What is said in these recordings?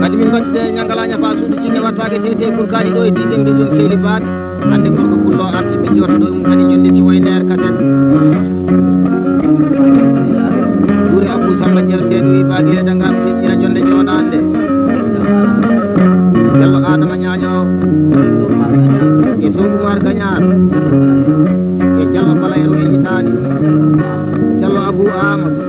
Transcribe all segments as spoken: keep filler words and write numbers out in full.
Kadi min ngonde ñangalaña fa suudu jinne wattaake tete kurkaani ɗo e dixième région Seydi Baat. Hannde gorko pullo arti min jooto ɗo ɗum kadi jonde ci way nder kasen. Ɓuri Abou Samba Dial Seedo wi baadi e dangal sikkira jonde jooɗaande. Jallo Adama Ñaajo e Sow Umar Gañaar e Jallo Balayro e Itaali. Jallo Abou Amadou.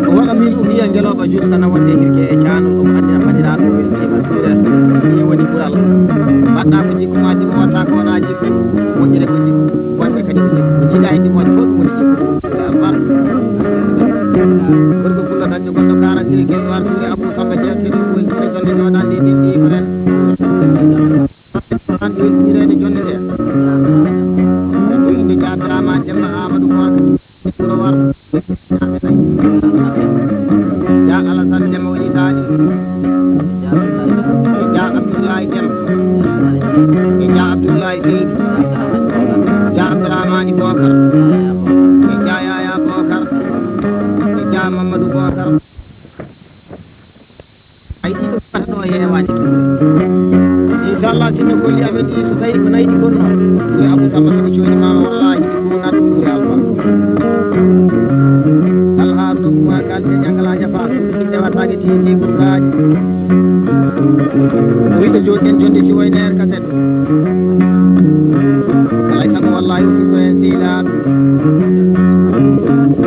Ko waɗa min umiya ngelooba jur kana wonde hirke e caano ɗum hannde a faɗiraɗo weltima suuɗa. Ɗi woni ɓural. Mbaɗɗa ko jikku ma jikku watta ko wona jikku. Moƴƴere ko jikku. Wonde kadi ko jikku. Jiɗa e ɗum waɗi fof ɗum woni jikku. Suuɗa albar. Gorko pullo dañɗo goɗɗo karantiri gelɗo artude Abou Samba Dieng kadi ko woni suuɗa jonde jooɗande ɗin ɗi ko ren. An weltinireede jonde ɗe. Ko innde Dia Abdourahmane Demba Amadou Kone. Wuro War. Dia Alassane Demba woni Itaali. Dia Abdoulaye Demba. E Dia Abdoulaye Seydi. Dia Abdourahmane Bokar. E Dia Yaya Bokar. E Dia Mamadou Bokar. Ay ɗiɗo kala ɗo heewani. Inchallah sinno golli amen ɗi so tawi ko nayi ɗi gonno. Ɗum e Abou Samba soɓe coyni ma wallahi ɗi fof na ɗum ɗum e Alpha. Alha ɗum ma kalde jangala jafa ɗum ɗum ndewa tagi ti ti ko gaji. Wiɗo joɗen jonde si wayne er kaset. Alay sago wallahi o fito en sila.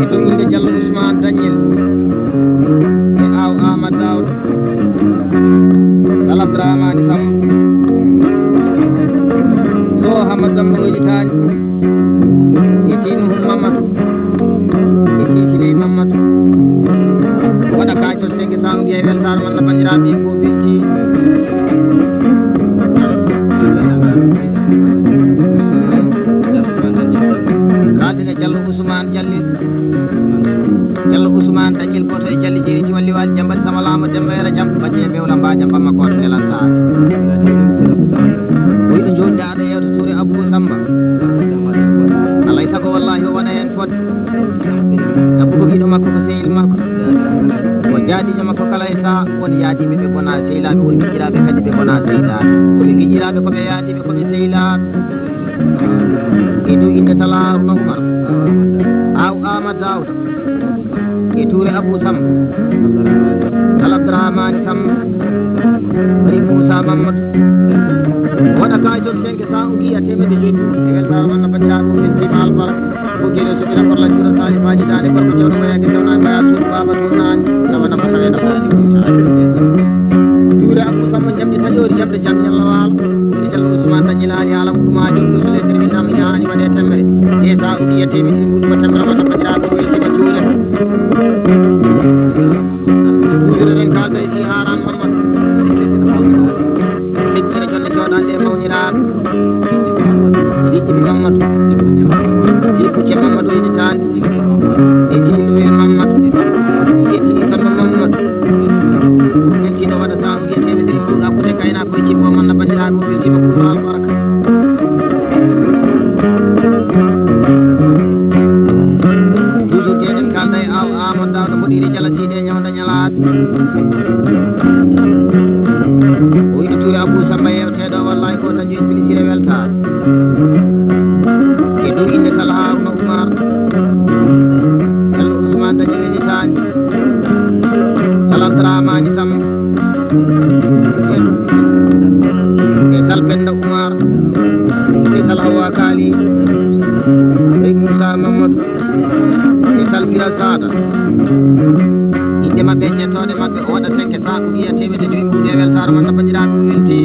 Ito inde Jallo Ousmane Daniel. E aw Amadou Daouda. Alabdramani Samb. Ɗo Hamad Samb woni taani. E Tino Hum Mamadou. E Tino Ley Mamadou. Waɗa kacol sege sangi e weltaare man no banndiraaɓe ko welti. Kaldene Jallo Ousmane Jalli. Jallo Ousmane Dañel Koto e Jalli Jiri Jiwal Liwal Jambal Sama Lamo Demba Yara Jam Baje Bewla Mbaja Bamma Koto Nelanta. Wuyɗo jooɗiɗo aɗa yewta Touré Abou Samba. Alay sago wallahi o waɗa heen fodde. Sabu ko giɗo makko ko sehil makko. O jaadiijo makko kala e saha won yaadiiɓe ɓe gona sehilaaɓe won giƴiraaɓe kadi ɓe gona sehilaaɓe. Ko ɓe giƴiraaɓe ko ɓe yaadiiɓe ko ɓe sehilaaɓe. E dow innde Talla Haruna Umar, Aw Aamadu Daawda, e Tuure Abuu Sammba, Talla Abdurahmaani Sammba, Mari Muusaa Mammadu, waɗa kaajol tenke saa o giya teemedde joyi ɗum, e weltaare walla banndiraaɓe mum en tima albarka, ko gere so ɓira korla juura saalifaaji daande gorko jawno mayaki jawna maya suudu baaba suudu naani, nawa nafa tawe nafa. Tuure Abuu Sammba jamɗi taƴoori jamɗe jam ñalla waalo. Jallo Ousmane Dañilaali haala huɗumaajo ɗum so leesiri min am ñaani waɗe temmere. Esa o wiya temi si huɗuma temmere wata banndiraaɓe o yettima juule. Juulere ren kaalda e si Haaraan Mammadu. Lekkere jonde jooɗande e mawniraaɓe. Liƴƴi Mammadu. Liƴƴi Mammadu e taani. E Jiilu e Mammadu. E Jiilu Samba Mammadu. Min kino waɗa saabu. Hakkunde kayna koye jimmo man na banndiraaɓe o weltima kulma albarka. Toujours jeeɗen kalda e aw Amadou Daouda mboɗiri jala siide e ñawda ñalaat. O wiɗo Tuure Abou Sammba yewteɗo wallahi ko taƴi en pilisire welta. E dow innde Talla Haruna Umar. Jallo Ousmane Dañi Weñitaani. Talla Abdurahmaani Sammba. E Talla Penda Umar. E Talla Hawa Kaali. E Muusaa Mammadu. E Talla Bira Saada. Innde maɓɓe e jettooɗe maɓɓe o waɗa tenke saa o wiya teemedde joyi mbuuɗe weltaare man na banndiraaɓe o welti.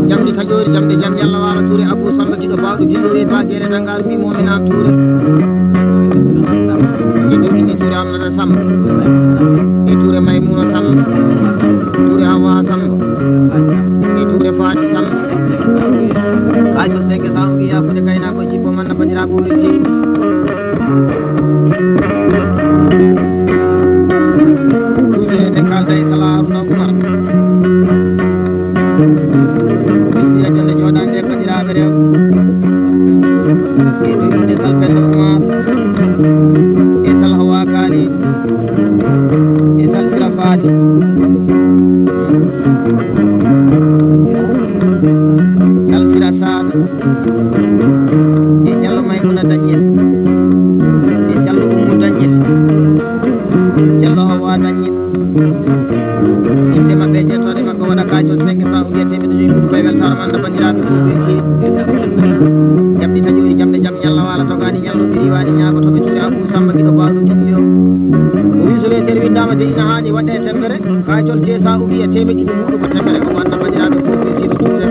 Jamɗi taƴoori jamɗe jam yalla waala Tuure Abou Sammba. Ɗo bawɗo jiɗɗo wi ba gere dangal wi momina Tuure. Jiɗɗo inde Tuure Amnata Sammba. E Tuure Maymuna Sammba. Tuure Hawa Sammba. E Tuure Faati Sammba. Ay so sege sa o wiya ko de kayna ko jibbo man na bandira ko de. Tuure ne kalda e kala Haruna Umar. Ɓe mbiya jonde jooɗaande e banndiraaɓe rewɓe. E ɗo innde Salpel Umar. E Jallo Maymuna Dañel, e Jallo Ummu Dañel, Jallo Hawa Dañel. Innde maɓɓe e jettooɗe maɓɓe waɗa kaacol cinq cent ou bien teemedde joyi ɗum koye weltaare man, banndiraaɓe fof ɓe keeɗi. Jaɓɗi taƴoori jamɗe jam ñalla waala togaani ñallo biri waani ñaagotooɓe cuure Abou Samba Giɗo Baawɗo Giɗo. O wi so leetere winndaama de ina haani waɗde e sembere. Kaacol jeesa uwi e teemedde ɗiɗi muɗum ko temere ko wonno banndiraaɓe fof ɓe siɗo tuure.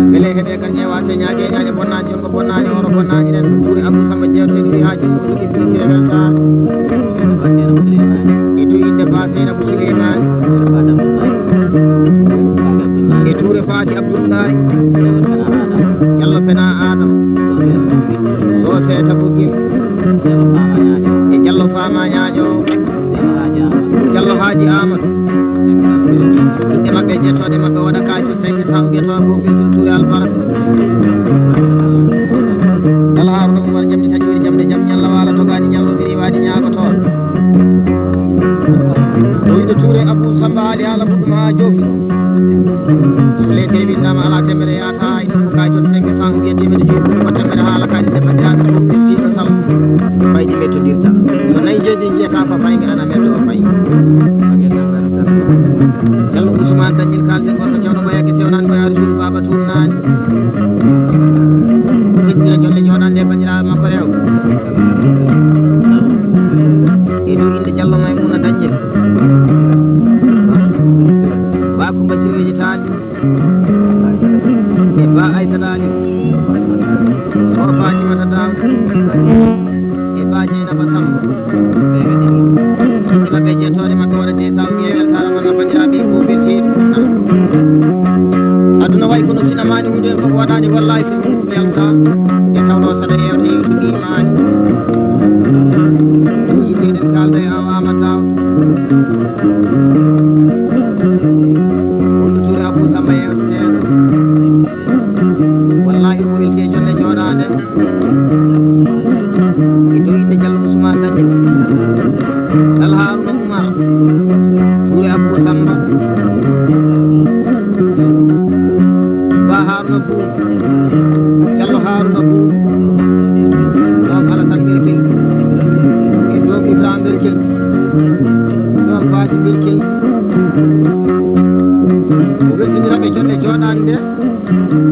Mbele heɓe kan ñeewaade ñaaƴe ñaaƴe bonnaaji on ko bonnaaji oro bonnaaji nen ko tuure Abou Samba jeewte ɗiɗi haa jumbo ɗum ibbiri kire men taa. E duwi inde ba Seyna ko Suleymaani. E tuure Faati Abdullahi. Jallo Fena Adama. Soose Tabugel. E Jallo Faama Ñaaƴo. Jallo Haaji Amadou. Ɓiɓɓe maɓɓe e jettooɗe maɓɓe waɗa kaacol cinq cent mbiyatoo ko ɓe culture albaraka. Jallo Haaruna Umar jamɗi taƴoori jamɗe jam ñalla waala togaani ñallo biri waani ñaagotoo. O wiɗo tuure Abou Samba haali haala muɗum haa joofi. So leetere winndaama alaa temere yaata. Haa ina ko kaacol cinq cent ou bien teemedde joyi ko temedde haala kadi nde banndiraaɓe fof ɓe piiɗo sal fayde mettodirta. So nayi jeeɗi jeeta ko fayde ana metto o fayi. Jallo Ousmane Dañel kalden gorko jawɗo ɓayake sewnaani ɓayaari suudu baaba tuumnaani. Ittira jolle jooɗande e banndiraaɓe makko rewɓe. E dow innde Jallo Maymuna Dañel. Ba Kumba Sirweji Taali. E ba Aysata Ali. O Fatimata Daw. E ba Jeynaba Samb. Ɓe ɓe jettooɗe maɓɓe waɗa de saw ƴeewel tara wona banndiraaɓe ko ɓe jeeɗi. Aduna wayi kono sinamaani hunde ko waɗaani wallahi. Yalta e tawno saɗa yewte yimɓe imani. Yimɓe ɗen kalda e awa Amata. Wonno ture Abou Samba yewte. Wallahi ko welte jonne jooɗaande. E dow inde Jallo Ousmane Dañel. Dal Haruna Umar. Ture Abou Samba. Ba Haruna Bou. Jallo Haruna Bou. Ɗon Alassane Berkel. E ɗon Ibrahima Berkel. Ɗon Fati Berkel. O weltiniraɓe jonne jooɗaande nde.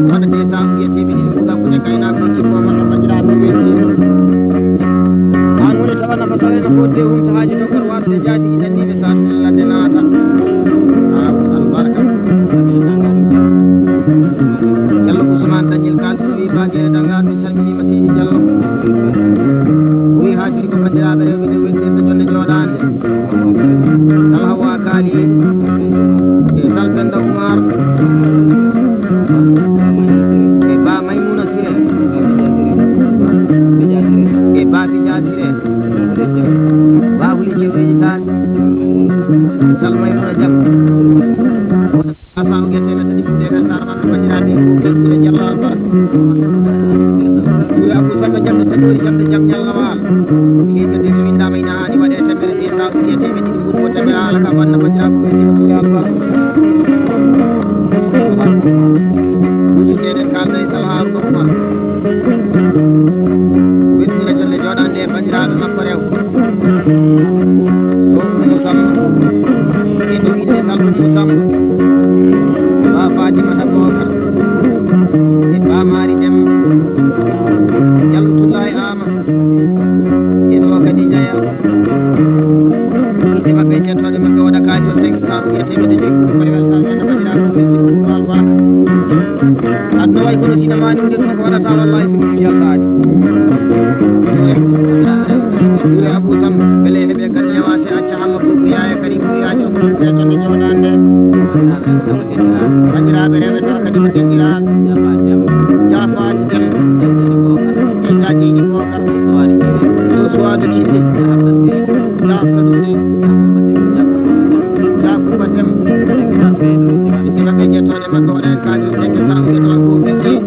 Waɗa de sabu wiyeteeɓe ɗiɗi mbuuɗa kuɗe kaynaako ɗon jibbo man no banndiraaɓe welti. Aan woni tawa nafa tawena ko de humta haaji dokkor warde jaati iɗanniiɓe. Ladde naata. Haa ko albarka. Jallo Ousmane Dañel Kal wi Baguere Dangar, min calminiima Seydi Jallo. Wi haa juri ko banndiraaɓe rewɓe nde weltirde jonde jooɗaande. Kala Hawa Kaali. E Sal Penda Oumar. E Ba Maymuna Sire. E Ba Tija Sire. Ba Huli Jewreji Taal. Salma e Mura Jam. Asaw gerte men tadi kude kan tarma ko bajira di ko kan sure jalla albar. Sure Abu Samba jam de sure jam de jam jalla wal. Ni ko de min da may na ni wade tembe de sa ko yete min ko tembe ala ka banna bajira ko sure albar. Sure de kan dai salha ko ma. Weltina jonde jooɗaande e banndiraaɗo makko rew. Ɗo Umu Samb. E dow innde Salma Umu Samb. Ba Fatimata Bokar. E Ba Mari Dem. Jallo Tullaay Ama. E ɗo kadi Jaya. Ɓiɓɓe maɓɓe e jettooɗe maɓɓe waɗa kaajo cinq cent wiyeteeɓe de joyi ko koye weltaare men no banndiraaɓe ko welti ko albaraka. Aduna way kono sina maani wonde ɗum ko waɗata wallahi ko ɗum yaltaani. Ɓure Abou Sam, bele heɓe kan ñewaate acca hamma ko ko yaaya kadi ko yaajo ko ɗum feccande jooɗaande. Banndiraaɓe rewɓe tan kadi ko denɗiraaɓe. Jaafaani dem. Ɓe kaajiiji ko kam. Ɗo suwaadu kiɗɗi. Jaafaani. Jaafuba dem. Ɓe jettooɗe makko waɗa en kaajo cinq cent wiyeto ko ɓe jeyi.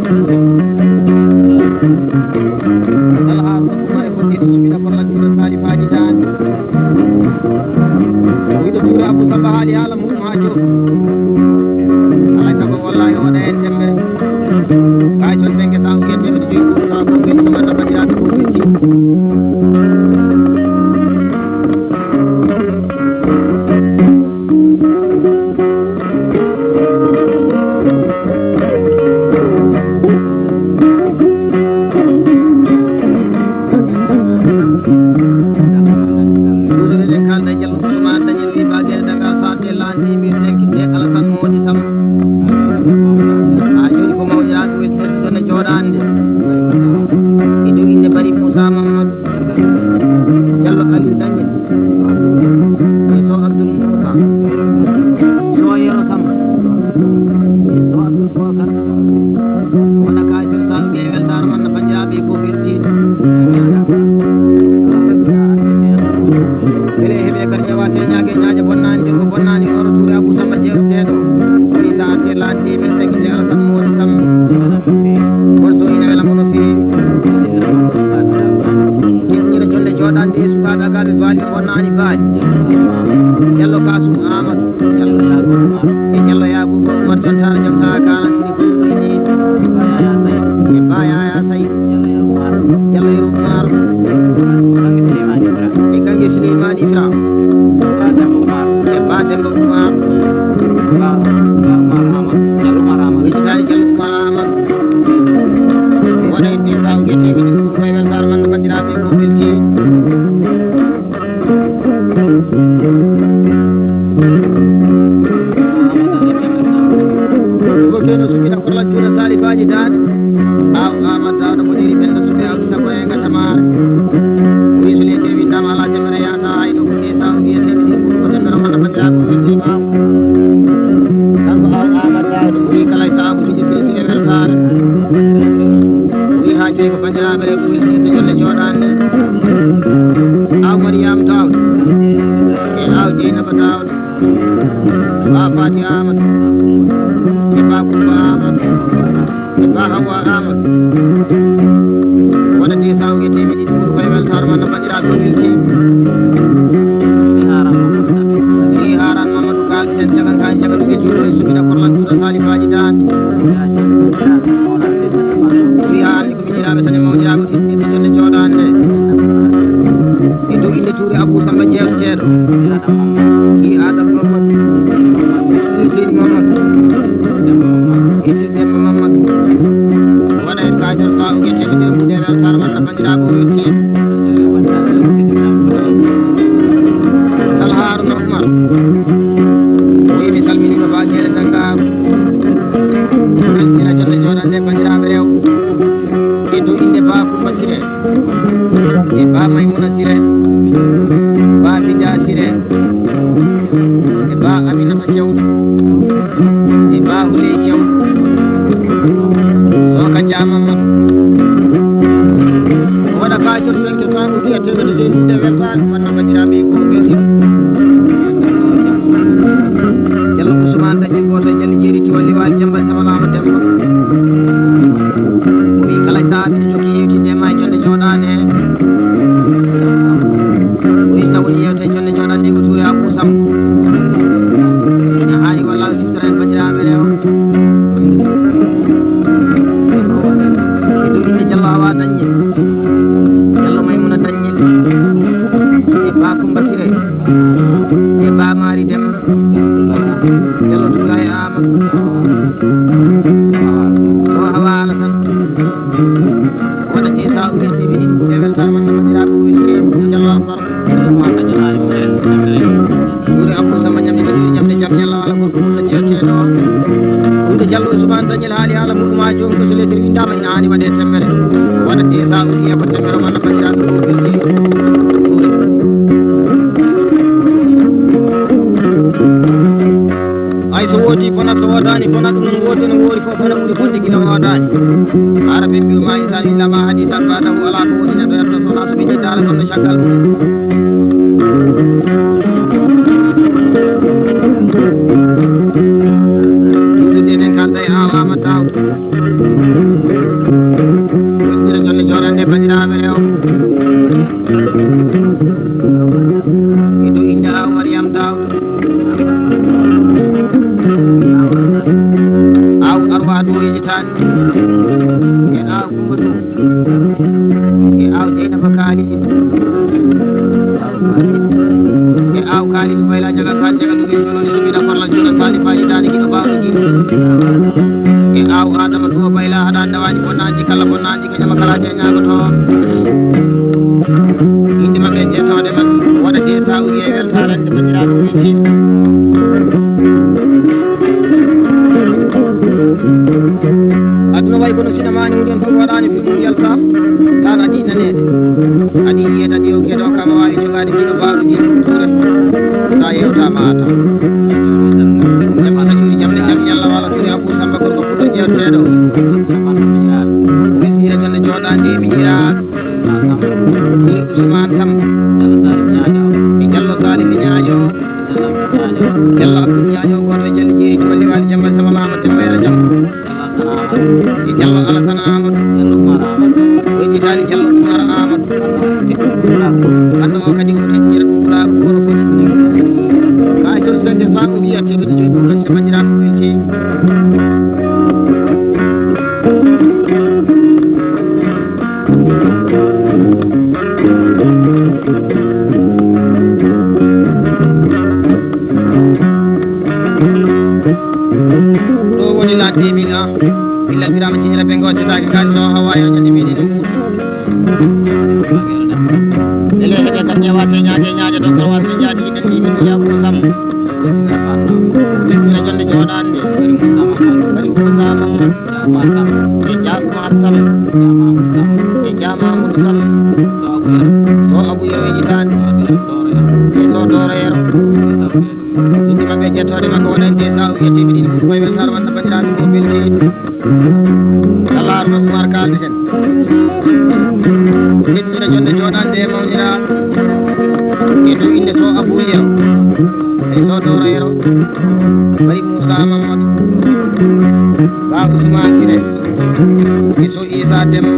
Juuɗe Saalifaaji Daan. Aw Aamadu Daawda Modiiri Penda Suɓe Aw Sago e Ngatamaare. Wi so le tewi ndam ala jemere yaata ay ɗo ko ɗi saw ɗi e tewi ɗi ko jemere wonno banndiraaɓe ko ɗi aw. Kanko Aw Aamadu Daawda wi kala e saabu tigi tigi e weltaare. Wi haa jeyi ko banndiraaɓe e ɓuri ɗi jolle jooɗaande. Aw Mariyaama Daawda. E Aw Jeynaba Daawda. Ba Fati Aamadu, e Ba Kumba Aamadu, e Ba Hawa Aamadu. Wona de saw e tewi ɗiɗi ɓuri koye weltaare man no banndiraaɓe o welti. Wi haran Mamadou Kal, sen jagan kan jagan ke juuɗo e suɓina korlan juuɗo Saalifaaji Daan. Wi haran Miñiraaɓe tan e mawniraaɓe tedduɓe jonde jooɗaande nde. E dow innde Tuure Abuu Samba jeewteteeɗo. Ɓii Aadam Mamadu. Ɓii Seydi Mamadu. Ɓii Seydi Demba Mamadu. Wona en kaajol ɓaawo ngel teddungal mum e weltaare makko banndiraaɓe o welti. Sal Haaruna Umar. O wi mi salminiima Ba Jeere Dangaaru. Ina jonde jooɗaande banndiraaɓe rewɓe. E dow innde Ba Kumba Sire, e Ba Maymuna Sire, Ba Binda Sire, e Ba Aminata Jaw, e Ba Huley Jaw, o ka jaamama. O waɗa kaajol welto tan, o wiya tewede de ɗum de weltaani, wonno banndiraaɓe ko welti. Jallo Usmaan Dañel gooto e Jalli Jeeri Tuwal Liwaali Jamba Samalaama Demba. O wi kala sahaa miɗo jokki yewtinde e ma e jonde jooɗaande he. O wi taw woni yewte e jonde jooɗaande ko Tuure Abuu Sam. Ina haani walla o siftora en banndiraaɓe rewo. E dow inde Jallo Awa Dañel. Jallo Maymuna Dañel. E Ba Kumba Sire. E Ba Maari Dem. Jallo Tuura e Aamadu. O hawa Alasan. Wona te sa o welti mi. E weltaare man no banndiraaɓe o welti. Jallo Alfar. Ɗuure Abdou Sama Jam ina jogi jamɗe jam Jallo ala gorko ɗum no jeeteɗo. Ɗum ɗo Jallo Ousmane Dañel haali haala muɗum haa jooni ko so lettre winndama ina haani waɗe sembere. Wona te sa o wiya ko sembere walla banndiraaɓe ɗum welti. Ay so woodi bonat so woodaani bonat ɗum noon woodi no woori fof bonat ɓuri bonde gila woodaani. Hara ɓe mbiyo ma insan illa ma hadi tan baɗa o ala ko woodi neɗɗo yetto so wona so ɓe jittaala ɗon no caggal mum. Ɗuɗe ɗen kalda e alama taw. Ɗuɗe jonne joɗande banndiraaɓe rewo. Miɗo innde Aw Mariam Daw. Aw Arwa Doyeji Tani. E Aw Kumba Dow. E Aw Jeynaba Kali. E Aw Kali Bayla Jaga Kan Jaga Dugi Jolo Sugi da Korla Jolo Tani Faji Tani Gido Bawo Gi. E Aw Adama Duwa Bayla Hada Dawani Bonaji Kala Bonaji Kanyama Kala Janya Goto. Inde maɓɓe jettode maɓɓe waɗa de sa o wiye weltaare ande banndiraaɓe welti. Aduna wayi kono sinamaani woni on tun waɗaani fi mum yalta. Tan adi naneede. Adi yiyeede adi o geɗo kama waawi jogaade giɗo baaɗo giɗo ture. Sa yewta maata. Jam ana juri jam ne jam yalla wala turi Abou Samba gorko fuɗo jeewteeɗo. Weltiire tan no jooɗaande e miñiraa. Ni Usmaan Kam. E Jallo Saali mi ñaaƴo. Jallo Abdul ñaaƴo, gooto e Jalli Jeeji, Walli Waali Jamba, Sama Maama, Demba Yero Jam. E Jallo Alasan Amadou. Wejjitaali Jallo Umar Amadou. Hannde o kadi o teddira ɗum pulaaru gooto fof. Haa joni dañde faa ko wiya teemedde joyi ɗum dañde banndiraaɓe ɓe jeeyi. Ɗo woni la deux mille un. Illa firama jiñira ɓe ngo setaaki kaali ɗo hawa yo ñande mbiɗi ɗum. Ele heɗe tan ƴewa teñaade ñaaje ɗo ko wasa jaadi ɓe ni ɗum yabu sam. Ɓe jonde jooɗaande. Bari ko sama. E jaama sam. E jaama sam. Ɗo abu yo e itaani. Ɗo dooro yero. Inde maɓɓe e ƴettoode makko wonande e saahu wiyetee mbiɗi ɗum koye men sar wonno banndiraaɓe ko belti. Kala Arma Oumar kaalde ten. Heddiino jonde jooɗaande e mawnira. E dow innde to Abou Yero. E to Doro Yero. Bari Moussa Mamadou. Ba Ousmane Sine. E so Issa Deme.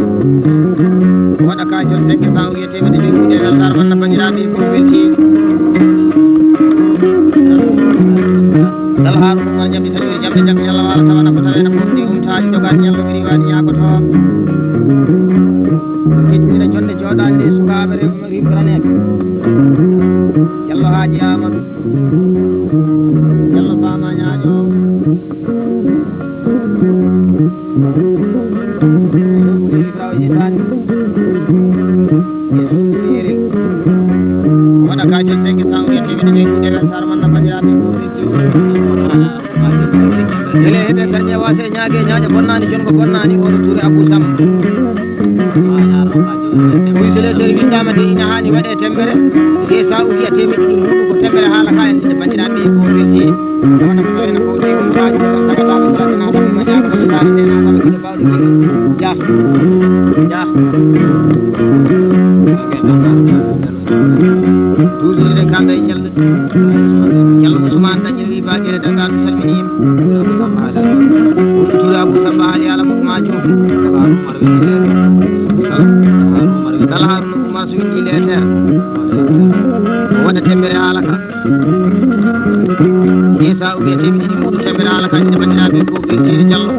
Waɗa ka jon tekke saahu wiyetee mbiɗi ɗum e weltaare wonno banndiraaɓe ko belti. Kala Arma Oumar jamɗi tawi jamɗe jamɗe Yalla wala tawana ko tawi na fof ni umtaani dogaani Yalla ko riwaani ñaagoto. Ƴettira jonde jooɗaande sukaaɓe rewɓe rimtoraneeɓe. Yalla haaji Amadou. Yalla faama ñaajo. Wona ka jotteeki saw yettiɓe ɗe ɓe kuɗe ɓe sarmanna banndiraaɓe. Ele heɗen dañe wase ñaage ñaaƴa bonnaani jonko bonnaani on tuure Abou Sam. Wi seleteur winndama de ina haani waɗe tembere. E sa uji a temedde ɗum ko tembere haala ka en ɗiɗe banndiraaɓe ko welti. Wona ko ene ko de ko waaji ko tagata ko tagata ko tagata ko tagata ko tagata ko Jah. Jah. Toujours eɗen kalda e Jallo. Jallo Ousmane Dañel wi Baƴere Dangal mi salminiima. Ture Abou Samba Ali Ala Moussa Diop. Kala Haruna Oumar so winndi leetere. O waɗa tembere haala ka. Isa o wiya temi ɗiɗi muɗum tembere haala kañum ne banndiraaɓe fof ɓe Seydi Diallo.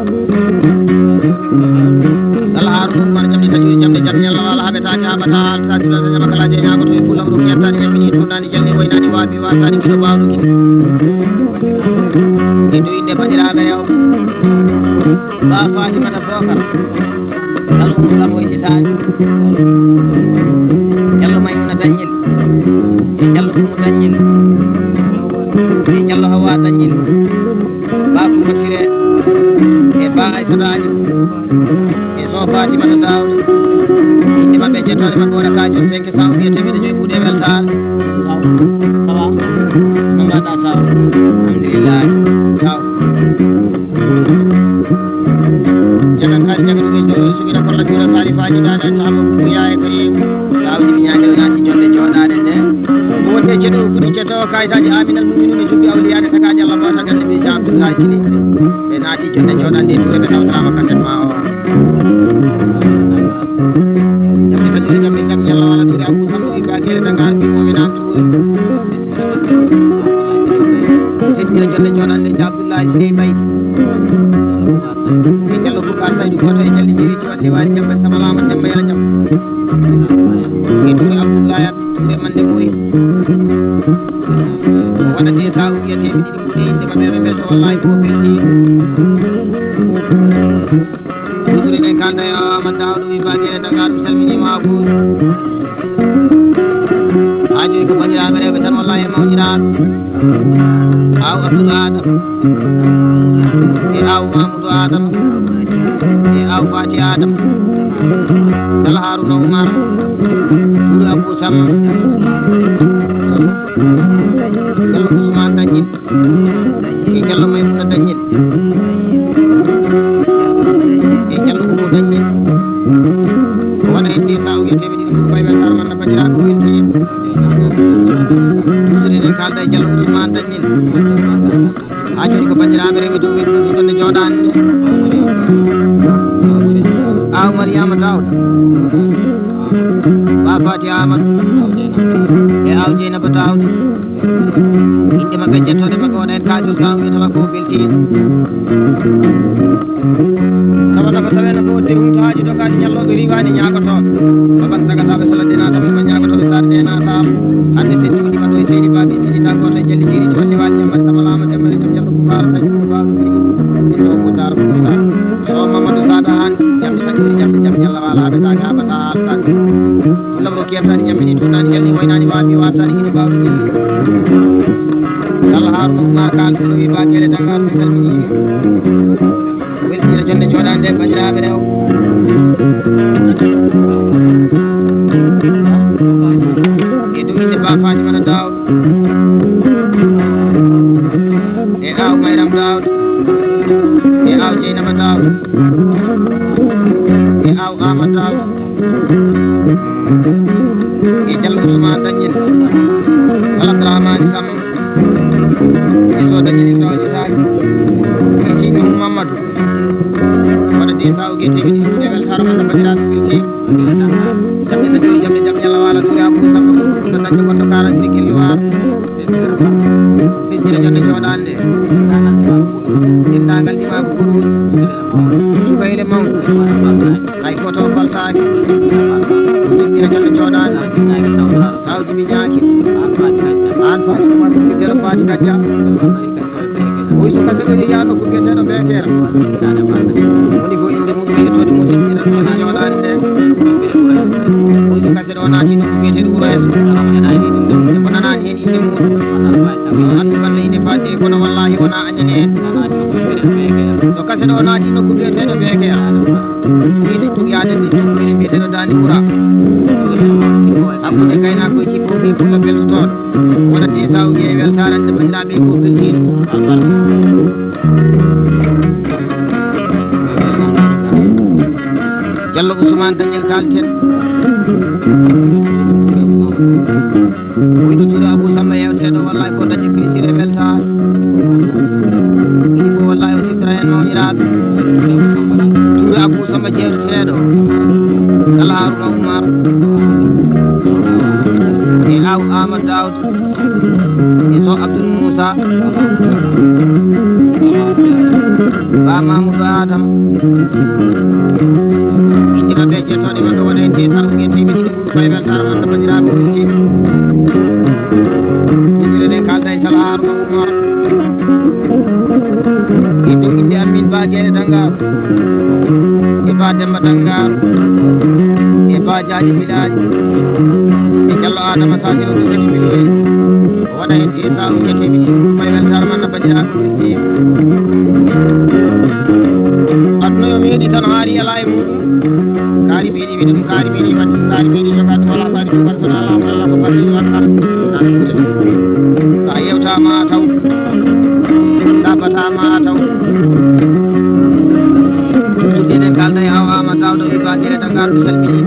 Kala Haruna Oumar jamɗi taƴude jamɗe jam ñalla wala haɓetaake haɓata haaltaaki tan ñama kala je ñaagoto e fulam ɗum yettaani ñammini tunnaani jalni waynaani waabi wasaani mbiɗo baawɗo gite. E doyinde banndiraaɓe rewɓe. Ba Fatimata Bokar. Kala ko Gabon itaani. Jallo Maymuna Dañel. E Jallo Kumu Dañel. E Jallo Hawa Dañel. Ba Kumba Sire. E Ba Aysata Ali. E Sow Fatimata Daawda. Inde maɓɓe jettoɗe maɓɓe wona ka jom tenke saw wiyete mbiɗo joyi ɓuuɗe weltaare. Saw. Sawa. No mbaɗa saw. Alhamdulillah. Saw. Jagan kadi jagan ɓe jooɗo suɓira kolla juuɗe faali faaji dada tama ko yaye ko yeewu. Lawdi mi ñaade o naati jonde jooɗaade nde. Ko wonde ceɗo kudi ceto kayitaji aminal mu'minuna jubbi awliyaade tagaji Allah bota gande mi ja Abdullahi Sili. Ɓe naati jonde jooɗaande e tuwe ɓe tawtama kanten ma o. Jamde kadi jamde jam yalla wala tuwe Abu Sabu ibrahim daga arbi mu'minan tuwe. Heddira jonde jooɗaande ja Abdullahi Sili Bay. E Jallo Boubacar Saydou Koto e Jalli Jiri Coon Diwaani Jamma Samalaama Demba Yala Jam. E Toure Abdoulaye Toure Mande Boy. Waɗate ka wiyete mi ɗiɗi muɗe inde maɓɓe ɓe ɓe to wallahi ko ɓe ɗi. Ɗuɗuɗe ɗen kanda e Aman Daawɗo wi Bañere Dakar mi salminiima Abu. Haa jooni ko banndiraaɓe rewɓe tan walla e mawniraaɓe. Aaw Abdul Adam. E aaw Mamadou Adam. E aaw Fati Adam. Dal Haruna Umar. Ɓuri Abou Sama. Dal Ousmane Dañin. E Jallo Maymuna Dañel. E Jallo Kumo Dañel. Ko wona heen de saw wiyetee ɓe ɗiɗi fof koye men Arman no banndiraaɓe ko en ɗiɗi. Ɗuɗuɗe ɗe kaalda e Jallo Ousmane Dañel. Haa jooni ko banndiraaɓe rewɓe ɗum ɓe ɗum ɗonde jooɗaande. Aaw Mariama Daawda. Ba Fati Amadou. E aaw Jeynaba Daawda. Inde maɓɓe jettoɗe maɓɓe wona en kaajol ka wiyata makko o belti en. Tawa nafa tawe no ɗo de humto haaji dogaani ñallooɓe riiwaani ñaagotooɓe. Baban tagataaɓe salade naataɓe ma ñaagotooɓe sarde naataɓe. Hannde sen cuuɗi ma ɗo e seydi baabi sidi tan gooto e jalli jiiri coon liwaani jam mbaɗi sama laama jam mbaɗi kam jam ko faara tan ko faara ko faara ko faara ko faara. Bandiraɓe rew. E ɗum inde Ba Fatimata Daw. E aw Mayram Daw. E aw Jeynaba Daw. E aw Amadou Daw. E Jallo Ousmane Dañel. Aladrahamani Sam. E so Dañel Ibrahima Sani. E Kiɗo Mamadou. Wona de saw ge tewi de wel sar man ba dira ko ci. Jamde na joyi jamde jam yalla wala dura ko sam ko na tan ko to karan ci kin luwa. Sira jonde jodande. Indangal di ma ko. Bayle maw. Ay ko to balta. Sira jonde jodande. Saw di mi jaaki. An fa ko ma ko jere fa di kacca. Oy suka seɗo yeeya nokku biyeteeɗo Beekeera. Woni ko innde mum, ɓe ɗo ɗum, ina jooɗaani nde. Oy suka seɗo naati nokku biyeteeɗo Wuro Ees. O nanaani heen innde mum. Yo anndu bannde ine faati, kono wallaahi wonaa añani heen. Suka seɗo naati nokku biyeteeɗo Beekeera. Ine tuyaade nde jokkude biyeteeɗo Daande Wura. Hakkunde gaynaakoy Jippo ɓe Pullo Bello toon. Wonande saawuji e weltaare ande banndiraaɓe e gootel ɗiin. Jallo Ousmane Dañel Kalten. Wuyno Tuuɗo Abou Samba yewteeɗo, wallahi ko dañi plaisir e weltaare. Ɗum ko wallahi o siftora heen mawniraaɓe. Tuuɗo Abou Samba jeewteteeɗo. Kala Haruna Oumar. E aw Amadou Daoud. E so Abdoul Moussa. Ba Mamoudou Adam. Inde maɓɓe e jettooɗe maɓɓe wona en de sarɓe en de ɓe ɗiɗo ɓuri koye men sara man no banndiraaɓe ɓe de. Inde ɗe kalda e Sala Haruna Oumar. Inde inde Amin Ba Guédé Dangar. E Ba Demba Dangar. E Ba Diagne Village. E Diallo Adama Sadio Oumar. Wona heen e saaru ñetteeɗi ɗi, koye men saaru man no banndiraaɓe ɓe. Aduna yo meeɗi tan haali alaa e muɗum. Kaari meeɗi wiide ɗum, kaari meeɗi waɗi ɗum, kaari meeɗi jogaade wala kaari ko barko na alaa, wala ko barko waɗata. So a yewtaama a taw, ɗaɓɓataama a taw. Ɗum enen kalda e aw Amadou Daouda wi Ba Guédé Dangar ɗum salmini.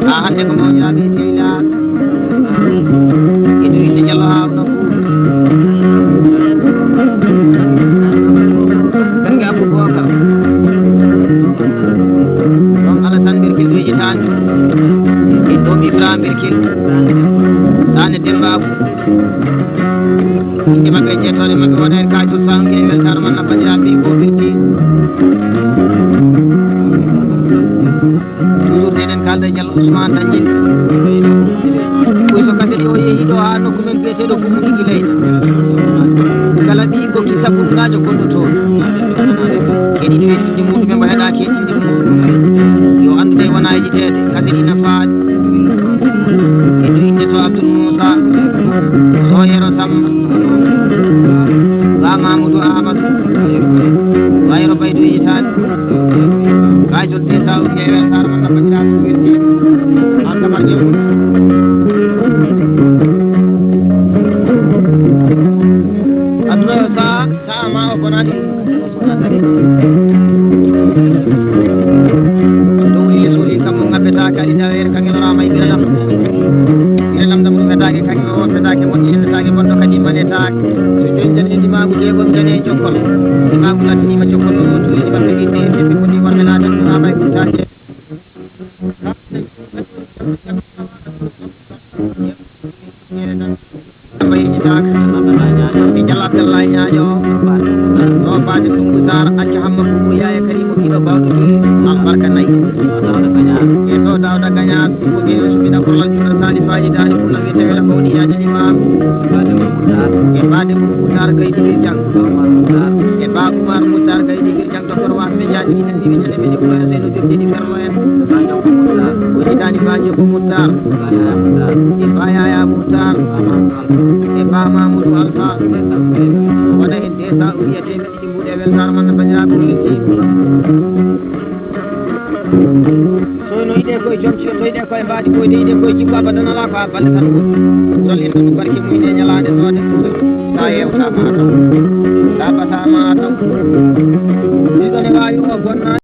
A hannde ko mawniraaɓe e sehilaaɓe. Ina wiɗde Jallo Haruna Bou. Bannge Abou Bocar. Ɗoon Alassane Berkel weƴetaani. E ɗoon Ibrahima Berkel. Ɗaane Demba Abou. Inde maɓɓe e jettooɗe maɓɓe wona heen Kajol Sangui e weltaare man no banndiraaɓe e gootel ɗi. Toujours eɗen kalda e Jallo Ousmane Dañel. Koy so kaset o yehi ɗo haa nokku men biyeteeɗo Bummuɗi Gilay. Kala ɓiyi gokki sabu ngaajo gonɗo toon. Eɗi weeɗi inde muɗum e mo heɗaaki inde muɗum. Yo anndu nde wona e yiɗeede, kaset ina faati. Eɗo innde to Abdoul Moussa. So Yero Samba. Ba Mamoudou Amadou. Bayro Baydo Yitaani. Kay jodde taw ƴeewen sar man nabba jiraatu welti. An kamar ƴeewu. Aduna yo saa, saa ma o bonani. Ɗum yeeso wi kam mo ngabbetaake, ali daweere kam en oraama e ɓira lam. Ɓira lam ɗam ɗum fetaake, kam en o fetaake, moƴƴi fetaake, bonɗo kadi manetaake. So jooni dañi dimaagu jeegom dañe jokkol. Dimaagu lattiniima jokkol ɗo, tuuji maɓɓe ɗiɗi, ɓe foti wonde laatan ɗum ama e ɓurtaake. Mbayitaaka. E Jalla Abdallah Ñaajo. Ɗo Baade Kuubu Saar, Acca Hamma Kuubu, Yaaya Karimu, Kiɗo Bawɗo Juli, Albarka Nayi. E ɗo Daawda Gañaan, Kuubu Geyo, Suɓina Kolal, Jula Sani Faaji, Daani Kulla, Wiyete Wela Mawɗi, Yaaji Limaam. E Baade Kuubu Saar, Gaydi Girjang. E Ba Umar Mutar, Gaydi Girjang. Kono waɗɓe jaani ina ɗiɗi ñande ɓe jokkoya seno jokki ɗi fermo en. Ba Jokko Muttar. O jiɗani Ba Jokko Muttar. Ba Yaya Muttar. E Ba Yaya Muttar. Ba Mamoudou Alpha. E Ba Mamoudou Alpha. Deux cents euros. Waɗa hen deux cents euros wiyete. Timbude weltaare mon no banndiraaɓe no yetti. So no yiɗe koye joom ciyo, so yiɗe koye mbaadi koyde, yiɗe koye jibbo abadan alaa ko haa balle tan woni. Jol en ɗum barke mum e ñalaande soode. Sa yewta ma taw. Sa bata ma taw. Ɗiɗo ne waawi o bonna.